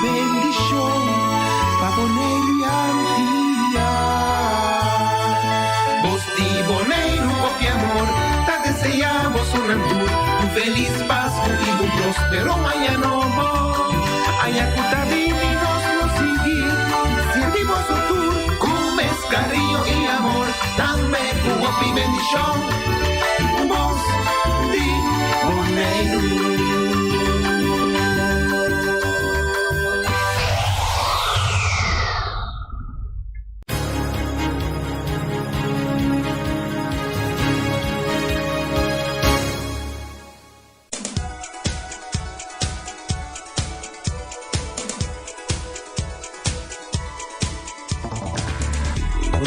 bendishon pa Boneiru i Antia. Bos di Boneiru hopi amor ta deseá bosonan tur un felis Pasku i un próspero aña nobo. Aña ku ta bini nos lo sigui sirbi boso tur ku mes kariño i amor, tambe ku hopi bendishon. Bos di Boneiru.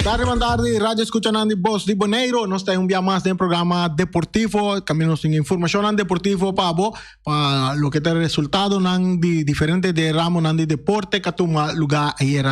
Tarde, buena tarde, Radio Escuchanan di Bos di Boneiro. Nos ta un dia mas den programa deportivo. También nos tin información deportivo pa bo, pa lo que ta resultado nan di diferente de ramo nan di deporte que tuma lugar ayer,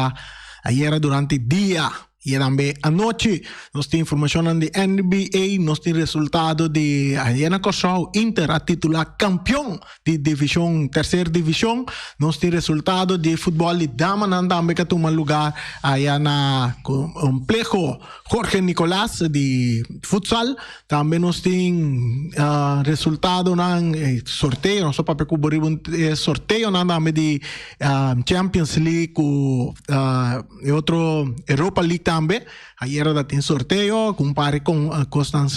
ayer durante dia. I tambe anochi nos tin informashonnan di NBA, nos tin resultado di ayer na Kòrsou, Inter a titulá kampion di divishon, terser divishon. Nos tin resultado di futbòl di damanan tambe ku a tuma lugá aya na Kompleho Jorge Nicolas di futsal. Tambe nos tin resultadonan, sorteo, nos a papia ku bo riba un sorteonan tambe di Champions League ku. E otro Europa League tambe. Ayera ta tin sorteo ku un par di kosnan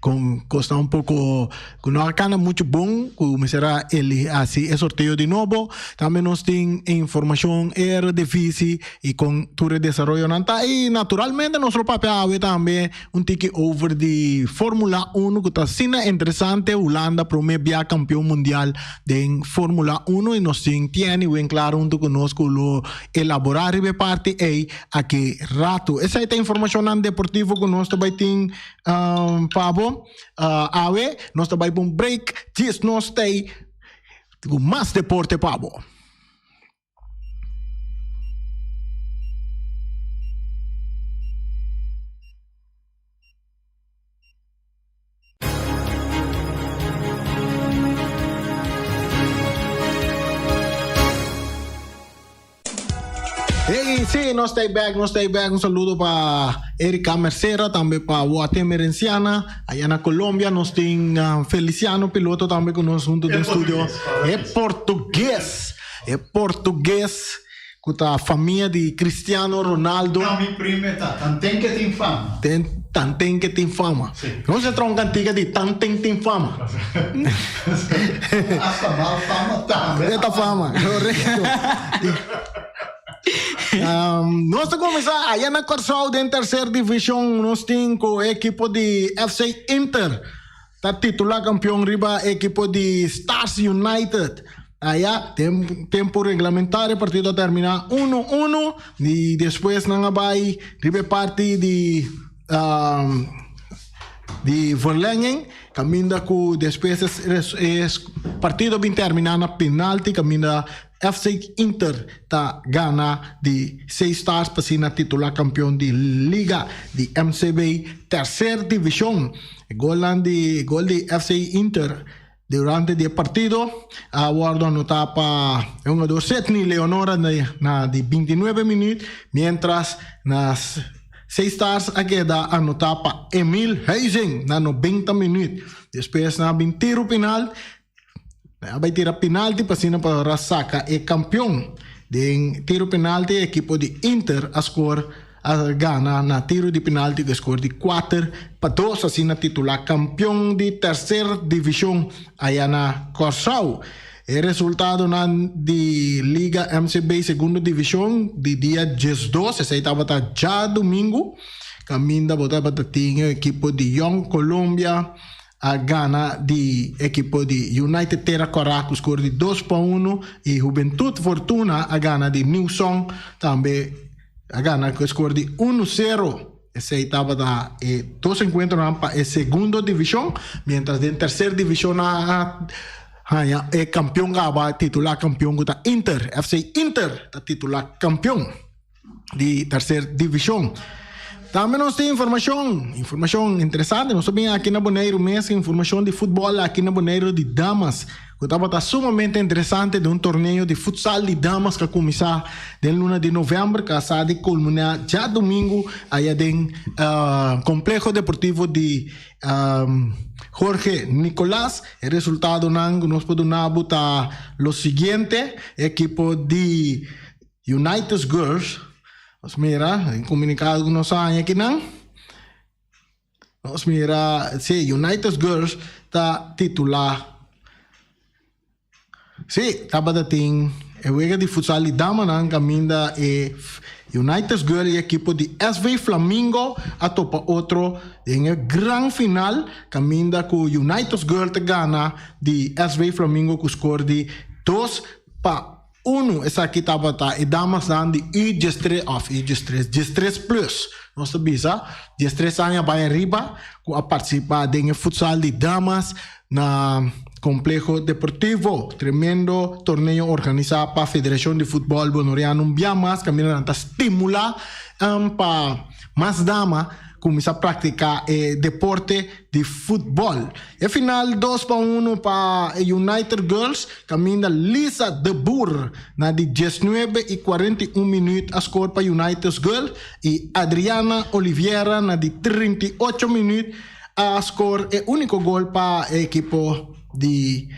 kon kosnan un poko ku no a kana muchu bon ku mester a eli hasi e sorteo di nobo. Tambe nos tin informashon Eredivisie i kon tur e desaroyonan ta. I naturalmente nos lo papia awe tambe un tiki over di Formula Uno ku ta asina interesante. Hulanda prome bia kampion mundial den Formula Uno i nos tin Tieni Winklaar huntu ku nos ku lo elaborá riba e parti ei aki ratu. Esei ta informashonnan deportivo ku nos ta bai tin pa bo awe. Nos ta bai pa un break. Djis nos ta ei ku mas deporte pa bo. Hey, sí, nos ta back, nos ta back. Un saludo pa Erika Mercera, tambe pa Wate Merenciana, allá na Colombia. Nos tin ah, Feliciano Piloto tambe con nos junto den studio. E portugués, e portugués. Ku ta famia di Cristiano Ronaldo. Ta mi prime ta tanten ke tin fama. Ten tanten ke tin fama. Si. Nos a traha un kantika di tanten tin fama. Hasta mal fama tambe ta fama. Korekto. Nos ta kuminsá aya na Kòrsou den terser divishon. Nos tin ku e ekipo di FC Inter ta titulá kampion riba ekipo di Stars United. Aya, den tempu reglamentario e partido a terminá uno uno i despues nan a bai riba e parti di di verlenging kaminda ku despues e partido a bin terminá na penalti kaminda FC Inter ta gana di seis Stars pa asina titulá kampion di liga di MCB terser divishon. E golnan di gol di FC Inter Durante di e partido a wordo anota pa e hungador Sidney Leonora na di bintinuebe minuut, mientras na Seis Stars a keda anota pa Emil Huizing na nobenta minuut. Despues nan a bin tiro penal, nan a bay tira penalti pa asina pa ora saca e campeon. Den tiro penalti e ekipo di Inter a score a gana na tiro di penalti ku e skor di kuater pa dos, asina titulá kampion di terser divishon aya na Kòrsou. E resultadonan di Liga MCB segundo divishon di dia diesdos, esei tabata djadumingu, kaminda bo tabata tin e ekipo di Jong Colombia a gana di ekipo di United Tera Kòrá ku skor di dos pa uno i Hubentud Fortuna a gana di New Song tambe. A gana ku e skor di unu sero. Esei tabata e dos enkuentronan pa e segundo divishon, miéntras den terser divishon a haña e kampion kaba titulá kampion ku ta Inter. FC Inter ta titulá kampion di terser divishon. Tambe nos tin informashon, informashon interesante. Nos ta bin aki na Boneiru mes, informashon di futbòl aki na Boneiru di damas, ku tabata sumamente interesante den un torneo di futsal di damas ku a kuminsá den luna di novèmber, ku a sa di kulminá djadumingu aya den Kompleho Deportivo di Jorge Nicolas. E resultadonan ku nos por duna bo ta lo siguiente, e ekipo di United Girls, nos mira e komunikado ku nos a haña akinan, nos mira si United Girls ta titulá, si tabata tin e wega di futsal di damanan kaminda e United Girls i ekipo di SV Flamingo a topa otro den e gran final kaminda ku United Girls ta gana di SV Flamingo ku skor di dos pa Unu, esaki tabata e damasnan di U diestres òf U diestres, diestres plus, nos ta bisa, diestres aña bai ariba, ku a partisipá den e futsal di damas na Kompleho Deportivo. Tremendo torneo organisá pa Federashon di Futbòl Bonoriano un bia mas kaminda nan ta stimulá pa mas dama kuminsá praktiká e deporte di futbòl. E final dos pa uno pa e United Girls kaminda Lisa de Boer na di diesnuebe i kuarenta i un minuut a skor pa United Girls i Adriana Oliviera na di 38 minuut a skor e úniko gol pa e ekipo di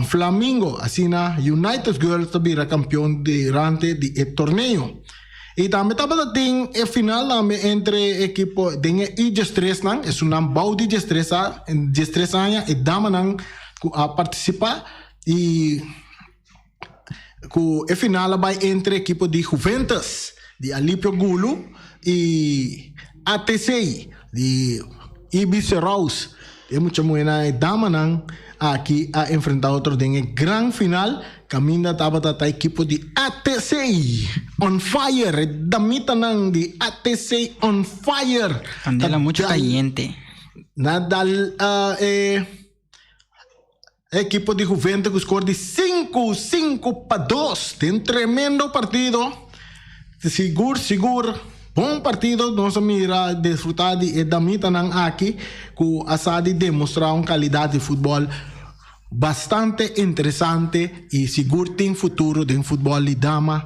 Flamingo. Asina United Girls ta bira kampion durante di e torneo. I tambe tabata tin e final tambe entre ekipo den e U diestres nan, esunnan bou di diestres a diestres aña, e damanan ku a partisipá i ku e final a bai entre ekipo di Juventus di Alipio Gulu i ATC di Ibis Rous. E mucha muhénan, e damanan aki a enfrentá otro den e gran final kaminda tabata ta ekipo di ATC on fire, e damitanan di ATC on fire. Kandela muchu kayente. Na dal e ekipo di Juvente ku skor di sinku, sinku pa dos den tremendo partido. Sigur sigur bon partido nos a mira disfruta di e damitanan aki ku a sa di demostra un kalidat di futbol bastante interesante i sigur tin futuro den futbol di dama.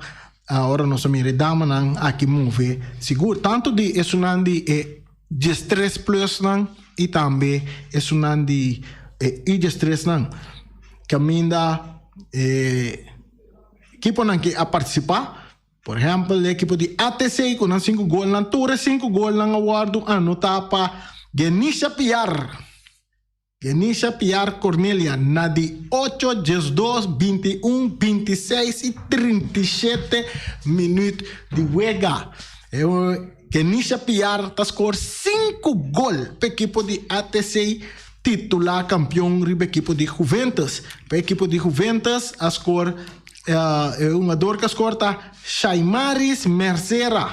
Ora nos a mira e damanan aki move sigur tantu di esunnan di e diestres plusnan i tambe esunnan di e u diestresnan kaminda e Ekiponan ke a partisipá, por ehèmpel e ekipo di ATC ku nan sinku golnan, tur e sinku golnan a wòrdu anotá pa Genisha Piar. Genisha Piar Cornelia na di ocho, diesdos, bintiun, bintiseis i trintishete minüt di wega. E Genisha Piar ta skor sinku gol pa ekipo di ATC titulá kampion riba ekipo di Juventus. Pa ekipo di Juventus a skor e hungador ku a skor ta Shaimaris Mercera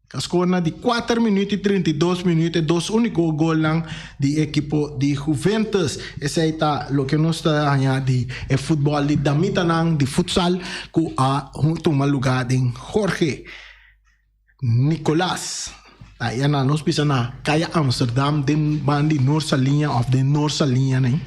ku a skor na di kuater minüt i 32 minüt e dos úniko golnan di ekipo di Juventus. Esei ta loke nos ta haña di e futbòl di damitanan di futsal ku a tuma lugá den Jorge. Nicolas, Aya na nos bisa na Kaya Amsterdam den ban di Noord Saliña of den Noord Saliña nei.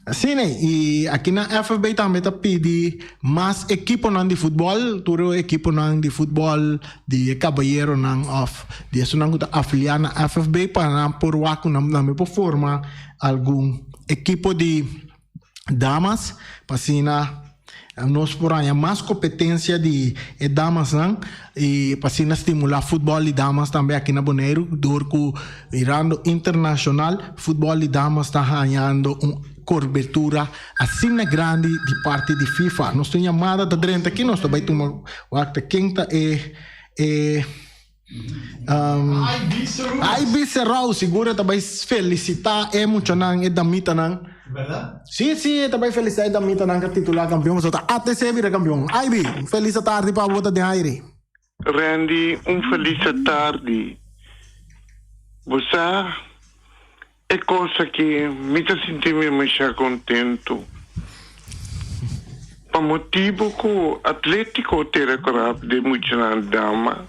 Asina i aki na FFB tambe ta pidi mas ekiponan di futbol, tur e ekiponan di futbol di e kabayeronan of di esunnan ku ta afiliá na FFB pa nan por wak ku nan tambe por forma algun ekipo di damas pa asina nos por haña mas kompetensia di e damasnan i pa asina stimulá futbòl di damas tambe aki na Boneiru dor ku mirando internashonal futbòl di damas ta hañando un korbertura asina grandi di parti di FIFA. Nos tin yamada ta drenta aki nos ta bai tuma wak ta ken ta e e Ivy Serrao sigur e ta bai felicita e muchanan, e damitanan. Si, si, e ta bai felicita e damitanan ku a titula kampion pasobra ta ATC bira kampion. Ivy, un felis atardi pa bo ta den aire. Randy, un felis atardi. Bo sa, E kos aki mi ta sinti mi masha kontentu pa motibu ku Atletico Tera Korap den muchanan dama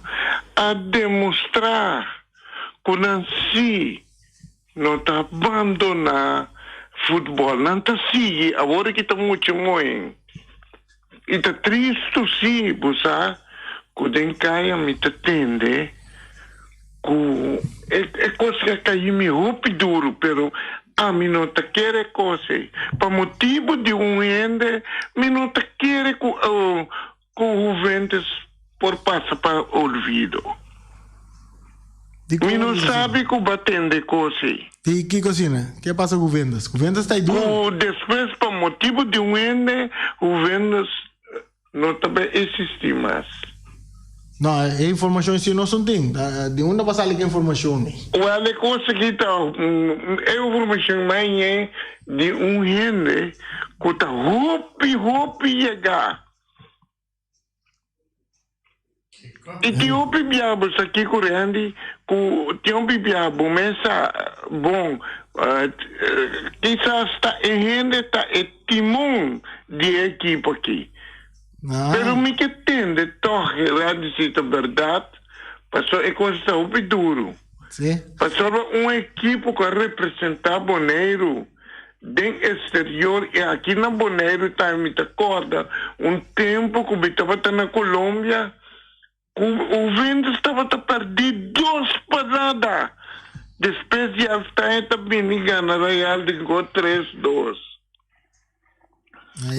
a demostrá ku nan sí no ta bandoná futbòl, nan ta sigui, awor ki ta mucha moe. I ta tristu sí, bo sa ku den kaya mi ta tende ku e e kos a kai mi hopi duru, pero ami no ta kere e kos ei. Pa motibu di un hende mi no ta kere ku ku Juventus por pasa pa olvido. Di Mi kon no asina? sabi ku bo a tende kos ei. Di kiko asina? Ke pasa ku Juventus? Juventus ta ei duru. Ku despues pa motibu di un hende Juventus no ta bai existi mas. No, e informashon si nos no tin. Di unda bo a sali ku e informashon ei? Wel e kos aki ta e informashon mai ñe di un hende ku ta hopi hopi yega. I tin hopi biaha bo sa kiko Randy ku tin hopi biaha bo mes sa bon kisas ta e hende ta e timon di e ekipo aki pero mi ke tende tog Randy si ta berdad pasobra e kos ta hopi duru pasobra un ekipo ku a representa Boneiru Den exterior y aki na Boneiru tambe mi ta corda un tempo cu mi tabata na Colombia cu Juventus tabata perdi dos pa nada despues di halftime ta bini gana Real den go tres dos.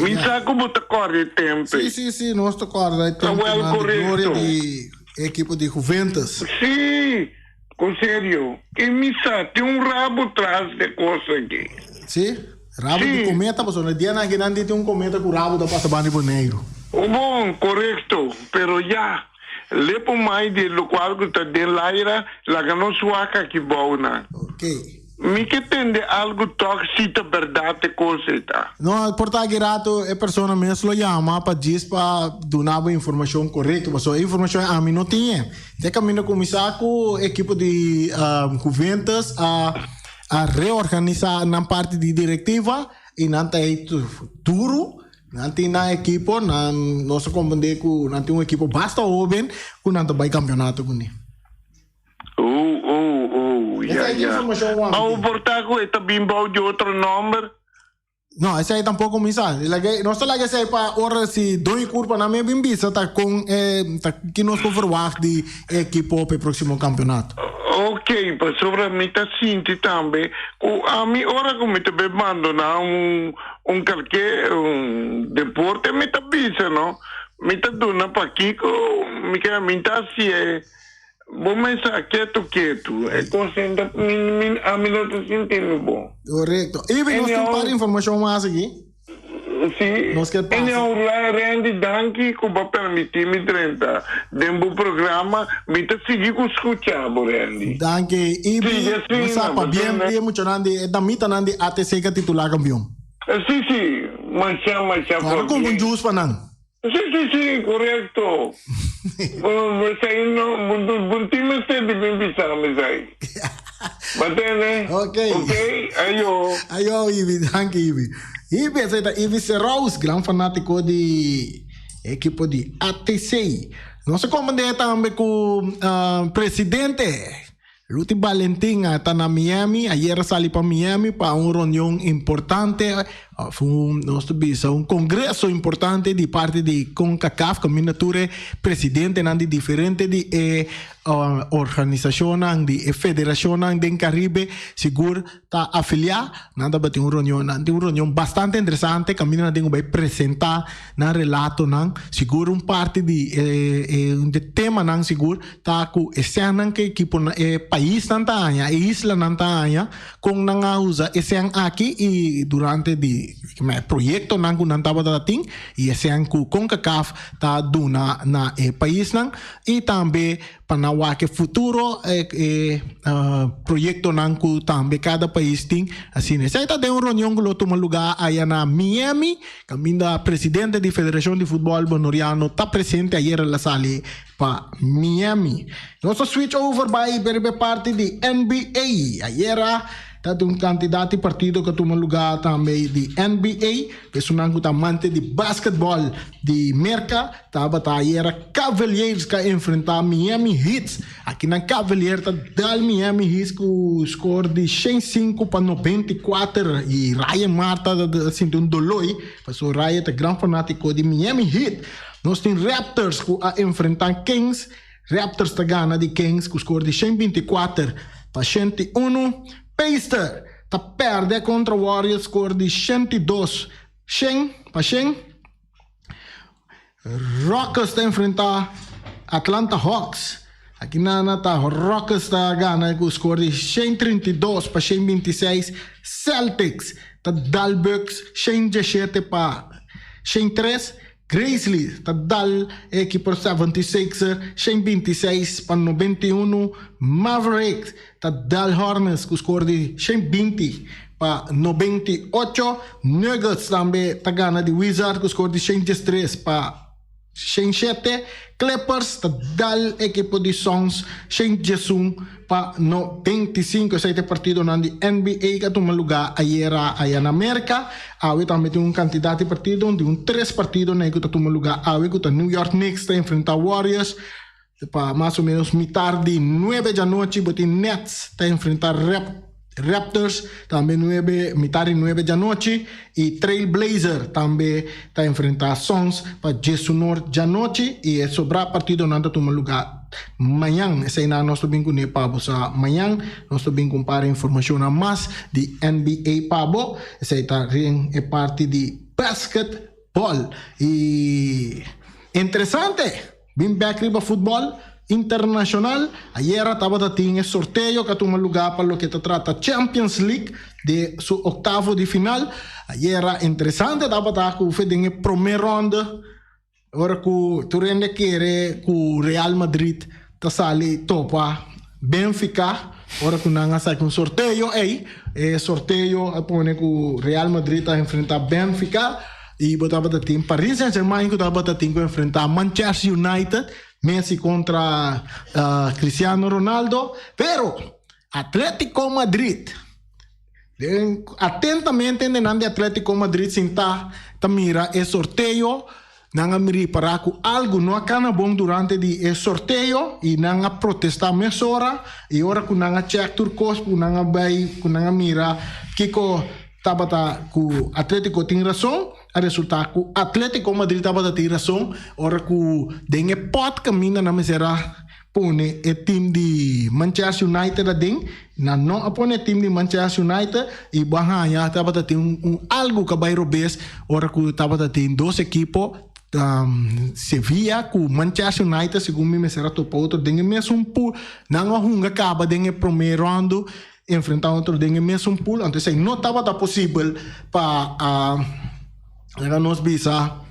Mi sa cu bo ta corda e tempo Si, si, si, nos ta corda e tempo Wel nan di gloria correcto. di ekipo di Juventus. Si, con serio. Y mi sa tin un rabo tras de cos aki. Si, rabo di Si. cometa, pasobra e dianan aki nan di tin un cometa cu rabo ta pasa banda di Boneiru. Bon, correcto, pero ya, lepo mai di locual cu ta den laira, laga nos wak aki bou nan. Ok. Mi ke tende algu tòg si ta bèrdat e kos ei ta. No, por ta aki rato e persona mes lo yama pa djis pa duna bo informashon korekto, pasobra e informashon ei ami no tin e. Te kaminda kuminsá ku ekipo di Juventus a a reorganisá nan parti di direktiva i nan ta ei duru, nan tin nan ekipo, nan nos a komprendé ku nan tin un ekipo basta hóben ku nan ta bai kampionato kuné. Oh, oh, oh, ya, Esei ya. informacion wami Awo tin. por ta cu e ta bin bou di otro nomber? No, esei tampoco mi sa. Laga, nos ta laga esei pa ora si doño curpa nan me bin bisa ta con eh, ta ki nos por verwacht di e equipo pa e proximo campeonato. Ok, pasobra mi ta sinti tambe cu ami ora cu mi ta bay bandona un un calke un deporte mi ta bisa no, mi ta duna pakico mi ke mi ta haci'e. Bo mester a ketu ketu. E kos ei ta mi mi ami no ta sinti mi bon. Korekto. Ibi, nos tin un par di informashon mas aki. Si. Nos ke pasa. Anyhow, Randy, danki ku bo a permití mi drenta den bo programa. Mi ta sigui ku skucha bo, Randy. Danki, Ibi. Sigui Nos asina, sa pabien di e muchanan di e damitanan di ATC ka titulá kampion. Si, si. Masha, masha Claro ku un pabien. bon djus pa nan. Sí, sí, sí, korekto. Esei no, bo tin mester di bin bisa mi esei. Bo tende? Ok. Ok, ayo. Ayo, Ibi, danki Ibi. Ibi, esei ta Ibi Serous, gran fanátiko di ekipo di ATC. Nos a komprendé tambe ku presidente Ruty Balentin a ta na Miami, ayer a sali pa Miami pa un reunion importante of un, nos ta bisa un congreso importante di parti di Concacaf caminda tur e presidentenan di diferente di e organisacionnan di e federacionnan den Caribe sigur ta afilia. Nan tabatin un reunion, nan tin un reunion bastante interesante caminda nan tin cu bay presenta nan relatonan. Sigur un parti di e e un di e temanan sigur ta cu e sènnan cu e ekiponan e paisnan ta haña, e islanan ta haña, con nan a usa e sèn aki y durante di e proyectonan cu nan tabata tin y e sèn cu Concacaf ta duna na e paisnan y tambe Pa nan wak e futuro e proyectonan cu tambe cada pais tin. Asina esey ta den un reunion cu lo tuma lugar aya na Miami, caminda presidente di Federacion di Futbol Bonoriano ta presente. Ayer el a sali pa Miami. Nos ta switch over bay riba e parti di NBA. Ayera. Ta un kantidat di partido ku a tuma lugá tambe di NBA. Esunnan ku ta amante di basketbòl di Merka tabata ayera Cavaliers ku a enfrentá Miami Heat. Akinan Cavalier ta dal Miami Heat ku skor di 105 pa 94 i Ryan Marta ta sinti un doloi pasobra Ryan ta gran fanátiko di Miami Heat. Nos tin Raptors ku a enfrentá Kings. Raptors ta gana di Kings ku skor di 124 pa 101. Pacers ta pèrdè kontra Warriors skor di 102 100 pa 100. Rockets ta enfrentá Atlanta Hawks. Aki nana ta Rockets ta gana ku skor di 132 pa 126. Celtics ta dal Bucks 117 pa 103. Grizzlies ta dal e ekipo 76er 126 pa 91. Mavericks ta dal Hornets ku skor di 120 pa 98. Nuggets tambe ta gana di Wizards ku skor di 113 pa 107. Clippers ta dal ekipo di Suns 111 pa 95. Esei ta e partidonan di NBA ku a tuma lugá ayera aya na Merka. Awe tambe tin un kantidat di partido, tin un tres partidonan ku ta tuma lugá awe ku ta New York Knicks ta enfrentá Warriors pa mas o menos mitar di nuebe djanochi. Bo tin Nets ta enfrentá Raptors tambe nuebe mitar di nuebe djanochi i Trail Blazer tambe ta enfrentá Suns pa djesunor djanochi i e sobrá partidonan ta tuma lugá mañan. Eseinan nos ta bin kuné pa bo sa mañan. Nos ta bin ku un par informashonnan mas di NBA pa bo. Esei ta rin e parti di basketball. I interesante! Bin bek riba futbòl internashonal, ayera tabata tin e sorteo ku a tuma lugá pa loke ta trata Champions League den su oktavo di final. Ayera interesante tabata ku fe den e promé rònde ora ku tur hende kere ku Real Madrid ta sali topa Benfica ora ku nan a saki un sorteo ei. E sorteo a pone ku Real Madrid ta enfrentá Benfica i bo tabata tin Paris Saint Germain ku tabata tin ku enfrentá Manchester United, Messi kontra Cristiano Ronaldo. Pero Atletico Madrid den atentamente hendenan di Atletico Madrid sintá ta mira e sorteo. Nan a ripará ku algu no a kana bon durante di e sorteo i nan a protestá mesora. I ora ku nan a chèk tur kos ku nan a bai ku nan a mira kiko tabata ku Atlético tin rason, a resultá ku Atlético Madrid tabata tin rason ora ku den e pòt kaminda nan mester a pone e team di Manchester United aden, nan no a pone e team di Manchester United y bo a haña tabata tin un algo cu a bay robes ora cu tabata tin dos ekipo Sevilla cu Manchester United segun mi mester a topa otro den e mesun pool, nan a hunga caba den e prome rondo enfrenta otro den e mesun pool, anto esey no tabata posibel pa laga nos bisa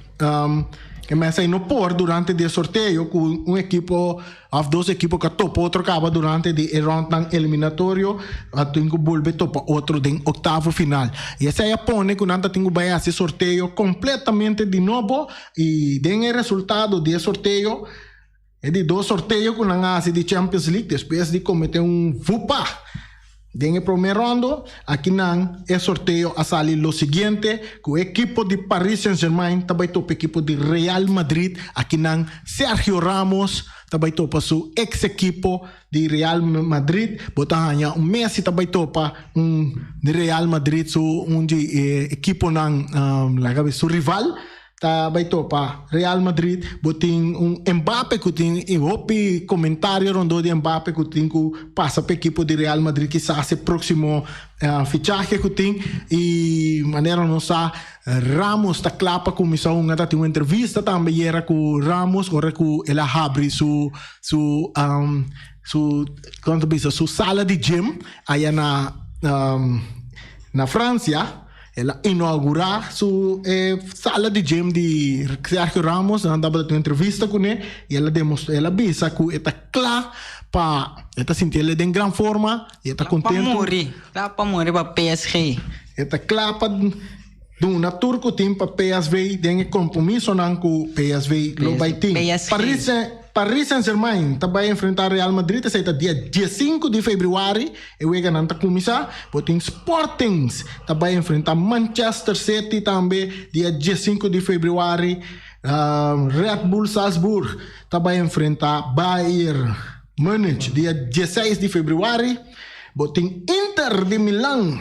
e mester no por durante di e sorteo ku un ekipo òf dos ekipo ku a topa otro kaba durante di e ròntnan eliminatorio a tin ku bolbe topa otro den oktavo final. I esei a pone ku nan ta tin ku bai hasi sorteo kompletamente di nobo i den e resultado di e sorteo E di dos sorteo ku nan a hasi di Champions League despues di komete un vupa den e prome rondo, aki nan e sorteo a sali lo siguiente, ku ekipo di Paris Saint Germain ta bai topa ekipo di Real Madrid, aki nan Sergio Ramos ta bai topa su ex ekipo di Real Madrid, bo ta haña un Messi ta bai topa un di Real Madrid su un di e ekiponan laga bisa su rival. Ta bai topa Real Madrid, bo tin un Mbappe ku tin i hopi komentario rondó di Mbappe ku tin ku pasa pa ekipo di Real Madrid kisas e próksimo fichahe ku tin i manera nos sa Ramos ta kla pa kuminsá hunga ta tin un entrevista tambe yera ku Ramos ora ku el a habri su su su kon ta bisa su sala di gym aya na na Francia. El a inaugurá su e sala di gym di Sergio Ramos, nan tabata tin un entrevista kuné i el a demostrá, el a bisa ku e ta kla pa, e ta sinti el den gran forma i e ta Kla pa kontentu. muri, kla pa muri pa PSG. E ta kla pa duna tur ku tin pa PSV den e kompromisonan ku PSV lo bai tin. PSG. Paris Saint. Paris Saint-Germain ta bai enfrentá Real Madrid, esei ta dia diesinku di febrüari, e weganan ta kuminsá. Bo tin Sporting ta bai enfrentá Manchester City tambe dia diesinku di febrüari. Red Bull Salzburg ta bai enfrentá Bayern Munich dia dieseis di febrüari. Bo tin Inter di Milan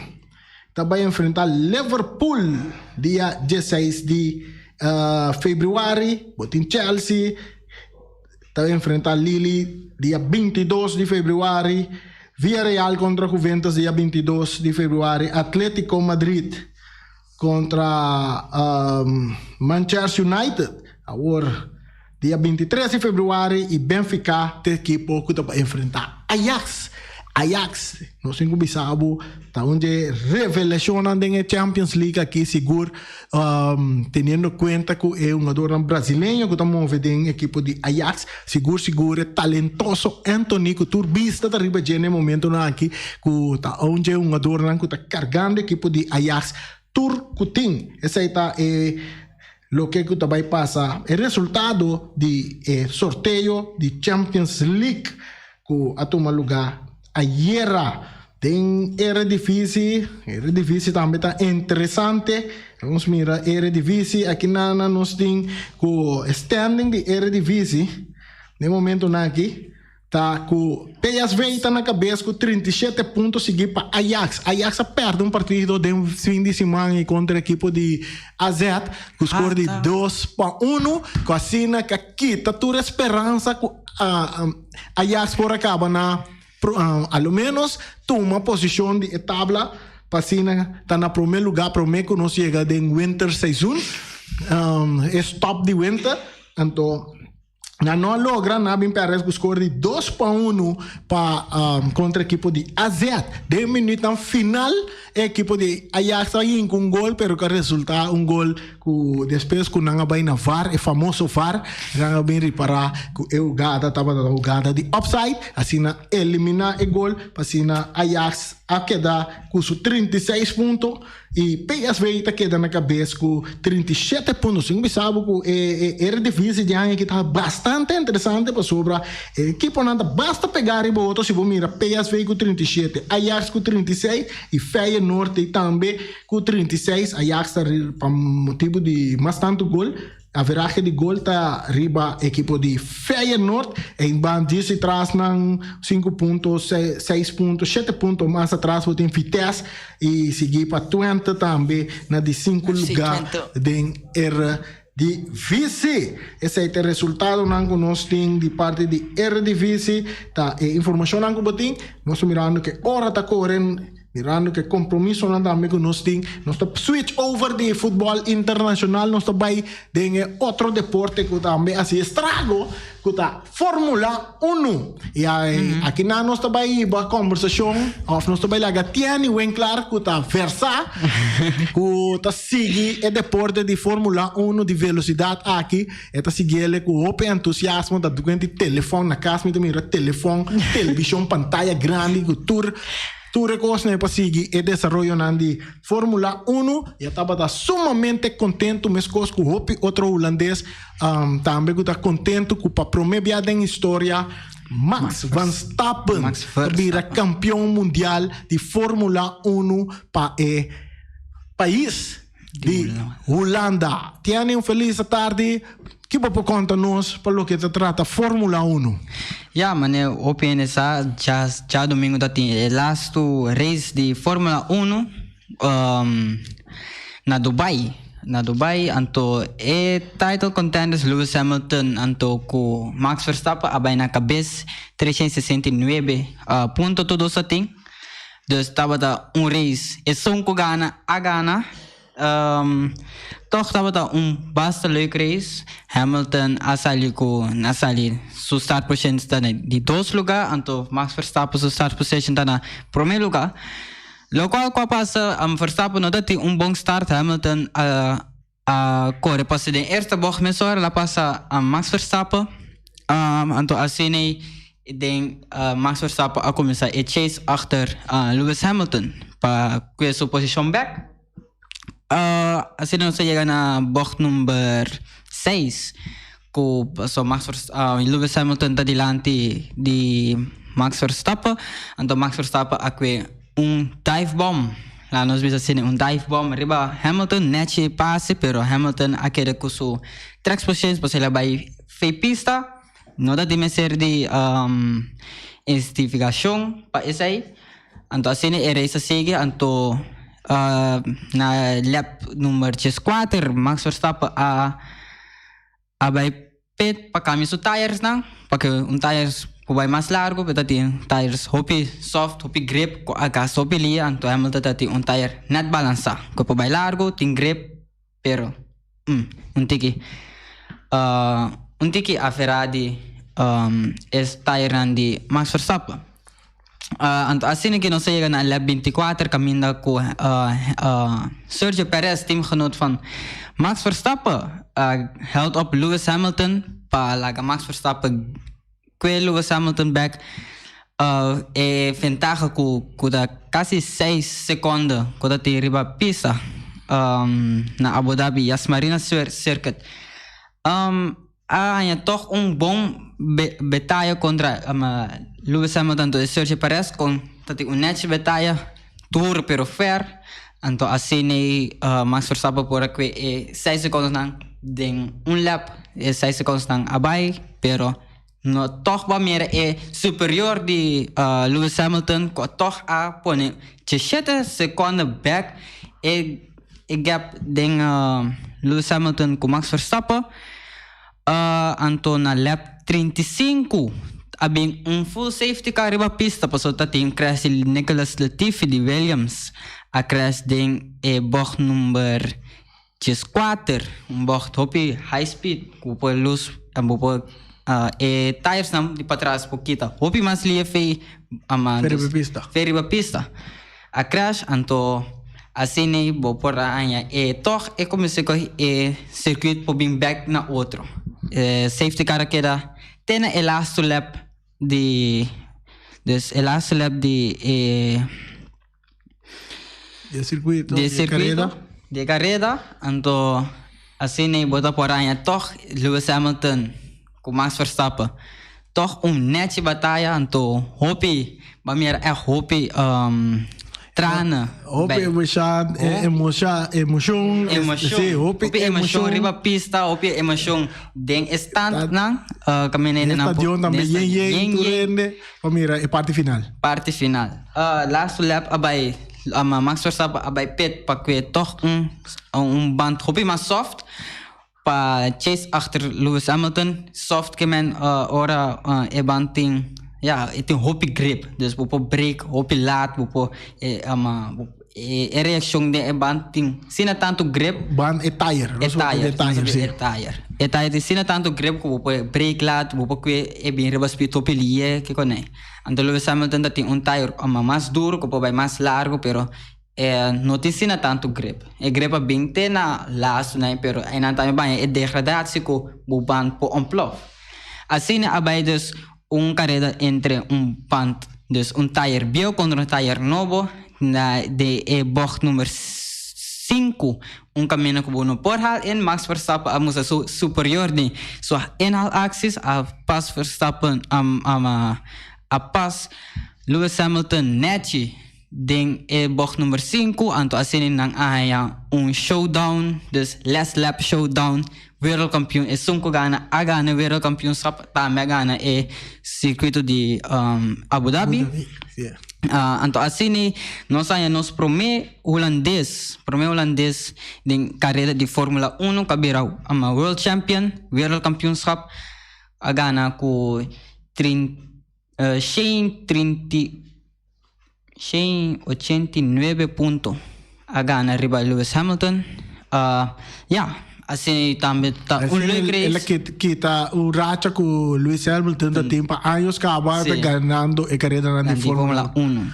ta bai enfrentá Liverpool dia dieseis di febrüari. Bo tin Chelsea ta enfrentá Lille dia bintidos di febrüari. Villarreal kontra Juventus dia bintidos di febrüari. Atletico Madrid kontra Manchester United awor dia bintitres di febrüari i Benfica ta ekipo ku ta bai enfrentá Ajax. Ajax, nos tin ku bisa bo, ta un dje revelashonnan den e Champions League aki sigur, teniendo kuenta ku e hungadornan brasileño ku ta move den ekipo di Ajax, sigur sigur e talentoso Antony ku tur bista ta riba dje na e momentonan aki ku ta un dje hungadornan ku ta kargando ekipo di Ajax tur ku tin. Esei ta e loke ku ta bai pasa, e resultado di e sorteo di Champions League ku a tuma lugá ayera den Eredivisie. Eredivisie tambe ta interesante. Nos mira Eredivisie aki nan nos tin ku standing di Eredivisie den momentonan aki. Ta ku PSV ta na kabes ku 37 punto sigui pa Ajax. Ajax a pèrdè un partido den fin di siman i kontra ekipo di AZ ku skor di 2-1 ku asina ka kita tur e speransa ku Ajax por a kaba na a lo menos tuma posishon di e tabla pa asina ta na promé lugá promé ku nos yega den winter seizoen, e stòp di winter. Anto. Nan no a logra, nan a bin pèrdè ku skor di 2-1 pa kontra ekipo di AZ. Den minütnan final e ekipo di Ajax a hinka un gol pero ku a resultá un gol ku despues ku nan a bai na var, e famoso var, nan a bin ripará ku e hugada tabata un hugada di offside, asina eliminá e gol pa asina Ajax a keda ku su 36 punto. I PSV ta keda na kabes ku 37 punto. Sin bisa bo ku e Eredivisie di aña aki ta bastante interesante pasobra e ekiponan ta basta pega riba otro. Si bo mira PSV ku 37, Ajax ku 36 i Feyenoord tambe ku 36. Ajax ta pa motibu di mas tantu gol. Averahe di gol ta riba ekipo di Feyenoord. En ban djis di tras nan sinku punto, seis punto, shete punto mas atras bo tin Vitesse i sigui pa Twente tambe na di sinku luga den Eredivisie. Esei ta e resultadonan ku nos tin di parti di Eredivisie. Ta e informashonnan ku bo tin. Nos ta mirando ke ora ta kore. Mirando ku e kompromisonan tambe ku nos tin, nos ta switch over di futbòl internashonal, nos ta bai den e otro deporte ku tambe hasi estrago, ku ta Formula Uno. I aki nan nos ta bai hiba kombersashon òf nos ta bai laga Tiany Winklaar ku ta versá, ku ta sigui e deporte di Formula Uno di velosidat aki. E ta sigui el ku hopi entusiasmo, ta dukuenti telefòn na kas mi ta mira telefòn, televishon, pantaya grandi ku tur. Tur e kosnan e pa sigui e desaroyonan di Formula Uno i a tabata sumamente kontentu meskos ku hopi otro hulandes tambe ku ta kontentu ku pa promé bia den historia Max Verstappen ta bira kampion mundial di Formula Uno pa e pais di Hulanda. Tiene un felis atardi. Ki bo por konta nos pa loke ta trata Formula Uno? Ya, manera hopi hende sa, djadomingo ta tin e lastu race di Formula Uno na Dubai. Na Dubai, anto e title contenders Lewis Hamilton anto ku Max Verstappen a bai na kabes 369 punto tur dos a tin. Dus tabata un race, esun ku gana a gana. Tòg tabata un basta leuk race. Hamilton a sali ku a sali su start position ta na di dos lugá, anto Max Verstappen su start position ta na promé lugá. Lokual ku a pasa, Verstappen no ta tin un bon start, Hamilton a a kore pasa den eerste bocht mesora, el a pasa Max Verstappen, anto asina den Max Verstappen a kuminsá e chase achter Lewis Hamilton pa kue su posishon bèk. Asina nos a yega na bocht number seis. Ku so Max Vers Lewis Hamilton ta dilanti di Max Verstappen, anto Max Verstappen a kue un dive bomb, laga nos bisa asina, un dive bomb riba Hamilton, nechi pase, pero Hamilton a keda ku su treks positions pasobra el a bai fei pista, no ta tin mester di investigashon pa esei, anto asina e race a sigui, anto na lap number dieskuater Max Verstappen a. A bai pit pa cambia su tires-nan, pa ke un tires por bai mas largo, pero ta tin tires hopi soft, hopi grip, cu a gasta hopi lia, anto Hamilton ta tin un tire net balansa, cu por bai largo, tin grip, pero un tiki un tiki afera di e tirenan di Max Verstappen. Anto asina ke nos a yega na lap 24 kaminda ku Sergio Perez, teamgenoot van Max Verstappen, a held op Lewis Hamilton pa laga Max Verstappen kue Lewis Hamilton bek. E ventaha ku ku ta kasi seis sekonde ku ta tin riba pista na Abu Dhabi Yas Marina Circuit. A haña tòg un bon betaya kontra Lewis Hamilton anto Sergio Perez kon ta tin un nèchi betaya duru pero fèr anto asina Max Verstappen por a kue e seis sekondosnan den un lap e seis sekondosnan a bai pero no tòg bo a mira e superior di Lewis Hamilton ku tòg a pone diesshete sekonde bèk e E gap den Lewis Hamilton ku Max Verstappen anto na lap 35 a bin un full safety car riba pista pasobra ta tin crash di Nicholas Latifi di Williams a crash den e bocht number 14 un bocht hopi high speed ku bo por lus bo por e tires nan di patras por kita hopi mas lie fei riba pista. Fei riba pista a crash anto asina bo por a haña e tog e cuminsa coge e circuit por bin bek na otro. E safety car a keda te na e laatste lap di dus e laatste lap di e Di e circuito, di e di e careda. circuito di e careda anto asina bo ta por haña tog Lewis Hamilton cu Max Verstappen tog un nechi bataya anto hopi ba mira echt hopi trana Hopi emosha, emosha, emocion, Emocion. sí, hopi Hopi emocion emocion. riba pista, hopi emocion den e standnan. Caminda Den nan por- stadion tambe den yen stadion, yen yen tur yen. hende pa mira e parti final. Parti final. Laatste lap a bai Max Verstappen a bai pit pa kue toch un un band hopi mas soft. Pa chase achter Lewis Hamilton, soft ke men ora e band tin, ya, e tin hopi grip. Dus bo por brake hopi laat, bo por e e reaccion den e band tin asina tanto grip. Band e tire, E tire, e tire, si. E tire. E tire tin asina tanto grip ku bo por brake laat, bo por kue e bin riba speed hopi lihe, kiko nei. Anto Lewis Hamilton ta tin un tire mas duro ku por bai mas largo, pero E no tin asina tantu grip. E grip a bin te na lastu nan pero einan tambe baña e degradatie ku bo band por ontplof. Asina a bai dus un kareda entre un band, dus un tayer bieu kontra un tayer nobo na de e bocht number sinku, un kaminda ku bo no por haal in. Max Verstappen a mustra su superior den su inhaalacties, a pas Verstappen a pas Lewis Hamilton nechi. Den e bocht number sinku anto asina nan a haña un showdown, dus last lap showdown, wereldkampioen esun ku gana a gana e wereldkampioenschap tambe a gana e sirkuito di Abu Dhabi. Anto asina nos haña nos prome hulandes, prome hulandes den karera di Formula Uno ku a bira world champion, wereldkampioenschap a gana ku Shen trinta i shen ochenta i nuebe punto a gana riba Lewis Hamilton. Ya, asina tambe ta un leuk race. El a kita un racha ku Lewis Hamilton ta tin pa años kaba ta ganando e karedanan di Formula Uno.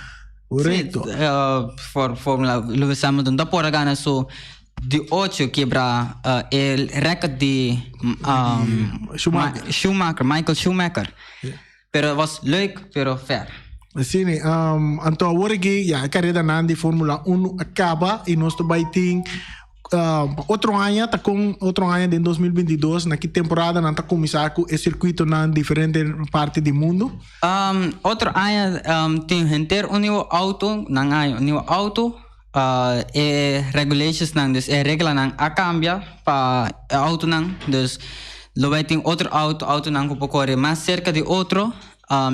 Korekto. Sí, Formula Lewis Hamilton ta por a gana su di ocho kebra e record di Schumacher. Schumacher, Michael Schumacher. Pero was leuk, pero ver. Sí, ne. Anto awor aki ya e karedanan di Formula Uno a kaba i nos ta bai tin Otro aña ta kon otro aña den 2022 na ki temporada nan ta kuminsá ku e sirkuitonan diferente parti di mundu? Otro aña tin henter un nieuwe auto, nan haña un nieuwe auto. E regulationsnan, dus e reglanan a kambia pa e autonan. Dus lo bai tin otro auto, autonan ku por kore mas serka di otro.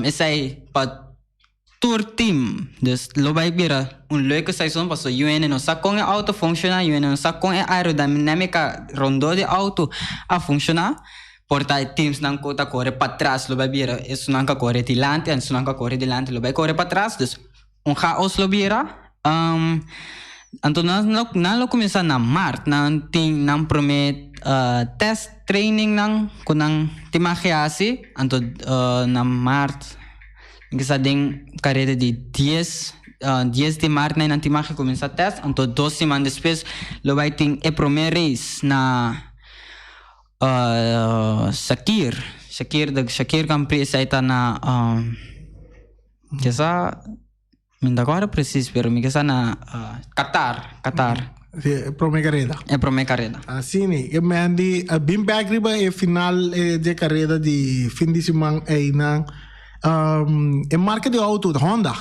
Esei pa tur team. Dus lo bai bira un leuke seizoen pasobra UN no sa kon e auto funciona, UN no sa kon e aerodynamica rondó di auto a funciona. Por ta e teamsnan ku ta kore patras lo bai bira esunnan ku a kore dilanti en esunnan ku a kore dilanti lo bai kore patras. Dus un chaos lo bira. Anto nan lo nan lo kuminsá na mart. Nan tin nan promé test training nan ku nan tin mag hasi. Anto na mart. Mi sa den kareda di dies, dies di mart nan tin mag kuminsá test, anto dos siman despues lo bai tin e promé race na Sakhir, Sakhir, de Sakhir Grand Prix esei ta na kesa mi no ta acorda precies pero mi kesa na Qatar, Qatar. Si, e promé kareda. E promé kareda. Asina, e men di a bin bek riba e final dje kareda di fin di siman einan. E marka di outo ta Honda.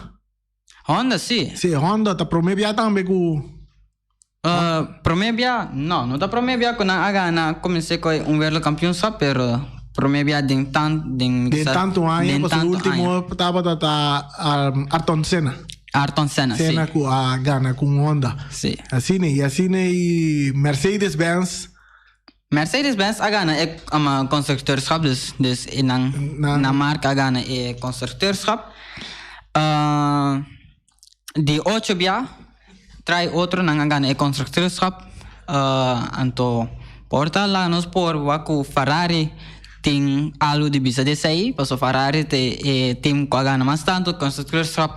Honda, si. Si, Honda ta promé bia tambe ku. Promé bia, no, no ta promé bia ku nan a gana kumins'é ku un wereldkampioenschap, pero promé bia den tan, den. Den tantu aña, pasobra último tabata ta Ayrton Senna. Ayrton Senna, si. Senna ku a gana ku un Honda. Si. Asina, i asina i Mercedes Benz. Mercedes Benz a gana e constructeurschap, dus, dus e nan, nan marka a gana e constructeurschap. Di ocho bia trai otro nan a gana e constructeurschap. Anto por ta laga nos por wak ku Ferrari tin algu di bisa di esei, pasobra Ferrari ta e team ku a gana mas tantu constructeurschap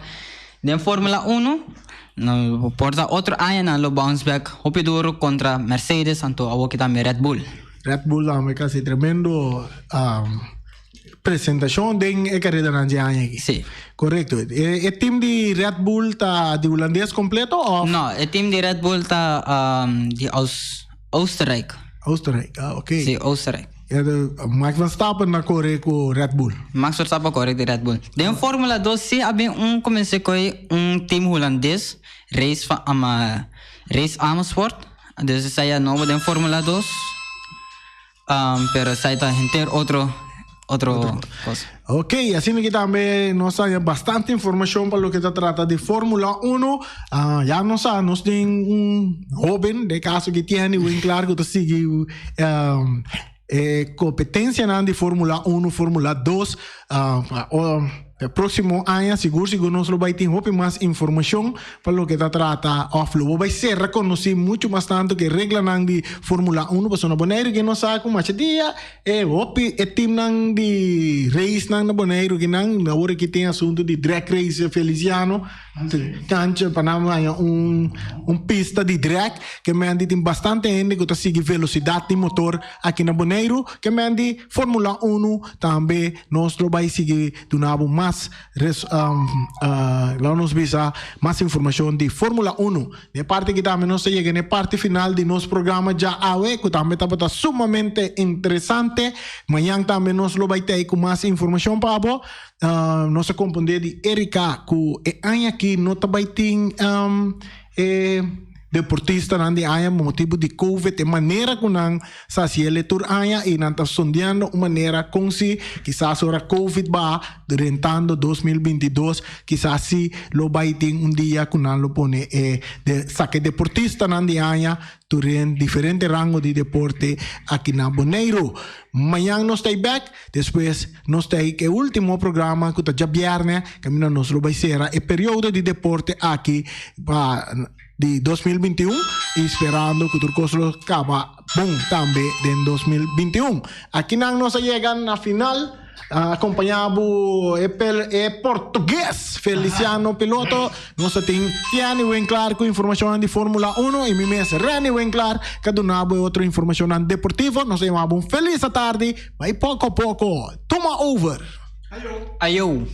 den Formula Uno. Por ta otro aña nan lo bounce back hopi duro kontra Mercedes anto awoki tambe Red Bull. Red Bull tambe kasi tremendo presentacion den e carredanan dje aña aki. Sí. Correcto. E, e team di Red Bull ta di Hulandes completo of? No, e team di Red Bull ta um, di Aus Oostenrijk. Oostenrijk, ah, ok. Sí, Oostenrijk. Ja, de, Max Verstappen na corre cu Red Bull. Max Verstappen corre di Red Bull. Den Formula 2 sí había un comencé con un team holandés, race van ama race Amersfoort. Dus esei ya nobo den Formula 2. Um, pero esei ta henter otro otro cosa. Ok, asina ki tambe nos haya bastante informacion pa loke ta trata di Formula 1. Ah, ya nos sa, nos tin un hoben, de caso ki tiene Winklar, ku ta sigui um, e competencianan di Formula 1, Formula 2. Ah, pa, o, e próximo aña sigur sigur nos lo bai tin hopi mas informacion pa loke ta trata of lo bo bai ser reconoci mucho mas tanto ke reglanan di Formula 1 pasobra na Boneiru ke nos sa ku masha dia e hopi e teamnan di racenan na Boneiru kinan awor aki tin asunto di drag race Feliciano Cancha pa nan haña un un pista di drag ke men di tin bastante hende ku ta sigui velocidad di motor aki na Boneiru ke men di Formula 1 tambe nos lo bai sigui duna bo mas res lo nos bisa mas informacion di Formula 1. N'e parti aki tambe nos ta yega n'e parti final di nos programa dja awe ku tambe tabata sumamente interesante. Mañan tambe nos lo bai tei ku mas informacion pa bo. Nos a komprondé di Erika ku e aña aki no ta bai tin e deportistanan di aña pa motibu di covid, e manera ku nan sa hasi el e tur aña i nan ta sondeando un manera kon si kisas ora covid baha drentando 2022 kisas si lo bai tin un dia ku nan lo pone e saka e deportistanan di aña tur den diferente rango di deporte aki na Boneiru. Mañan nos ta ei bek. Despues nos ta e ultimo programa ku ta djabièrnè kaminda nos lo bai sera e periodo di deporte aki pa di 2021 i sperando ku tur kos lo kaba bon tambe den 2021. Akinan nos a yega na final akompañá bo e e portugues Feliciano Piloto. Nos ta tin Tiany Winklaar ku informashonnan di Formula Uno i mi mes Renny Winklaar ka duna bo e otro informashonnan deportivo. Nos ta yama bo un felis atardi. Bai poko poko. Tuma over. Ayo.